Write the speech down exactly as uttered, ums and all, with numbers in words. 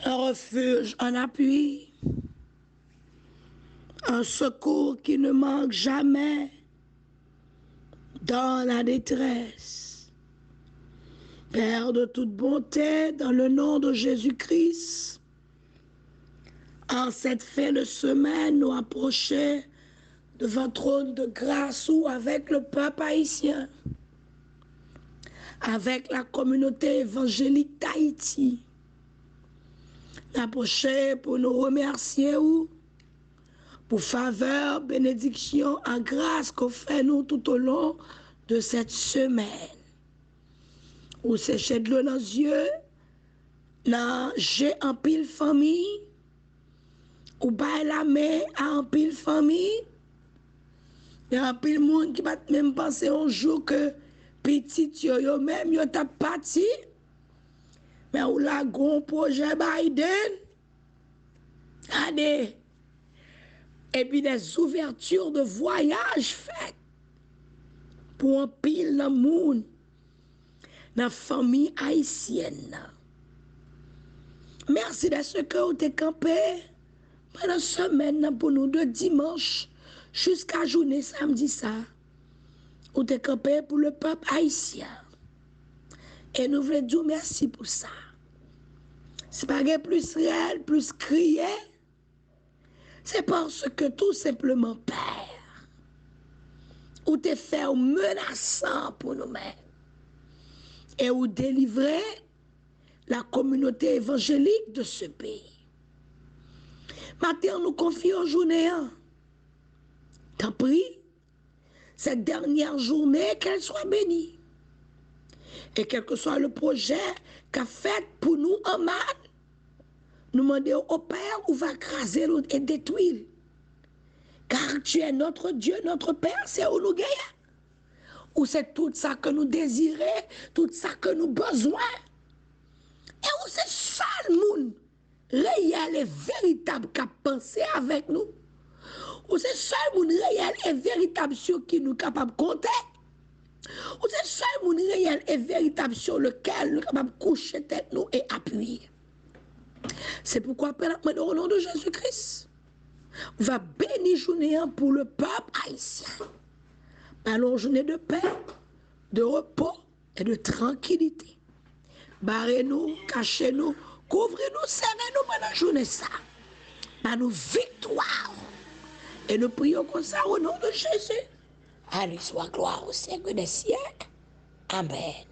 Un refuge, un appui, un secours qui ne manque jamais dans la détresse. Père de toute bonté, dans le nom de Jésus-Christ, en cette fin de semaine, nou apwoche devan twòn de gras ou avèk le pèp ayisyen, avèk la kominote evanjelik Dayiti. N apwoche pou nou remèsye ou pou favè, benediksyon ak gras ke w fè nou tout au long de cette semaine. Ou seche dlo nan zye, nan je anpil fanmi, ou bay lamen a anpil fanmi. Gen anpil moun ki pa t menm panse yon jou ke pitit yo, yo menm, yo t ap pati. Men ou lage yon pwojè Biden. Gade. Epi des ouvertures de voyage fèt pou anpil nan moun nan fanmi ayisyèn nan. Mèsi dèske ou te kanpe pandan semèn nan pou nou, de dimanch jiska jounen samdi sa. Ou te kanpe pou le pèp ayisyen. E nou vle di w mèsi pou sa. Si pa gen plis rèl, plis kriye, se paske tou senpleman, Pè, ou te fè w menasan pou nou menm. E ou delivre la communauté évangélique de ce pays. Maten an, nou konfye w jounen an. Tanpri, cette dernière journée, qu'elle soit bénie. E kèlkeswa le pwojè k ap fèt pou nou an mal, nou mande w, o Pè, ou va kraze l e detwi l. Car tu es notre Dieu, notre Père, se ou nou genyen. Ou se tout sa ke nou dezire, tout sa ke nou bezwen. E ou se sèl moun reyèl e veritab k ap panse avèk nou. Ou se sèl moun reyèl e veritab sou ki nou kapab konte. Ou se sèl moun reyèl e veritab sur lequel nou kapab kouche tèt nou e apiye. Se poukwa, Pè, n ap mande w, o non de Jezi Kris, va beni jounen an pou le pèp ayisyen. Ba nou yon jounen de pè, de repo e de trankilite. Bare nou, kache nou, kouvri nou, sere nou pandan jounen sa. Ba nou viktwa. E nou priye w konsa, o non de Jezi. A lui soit gloire au siècle des siècles. Amèn.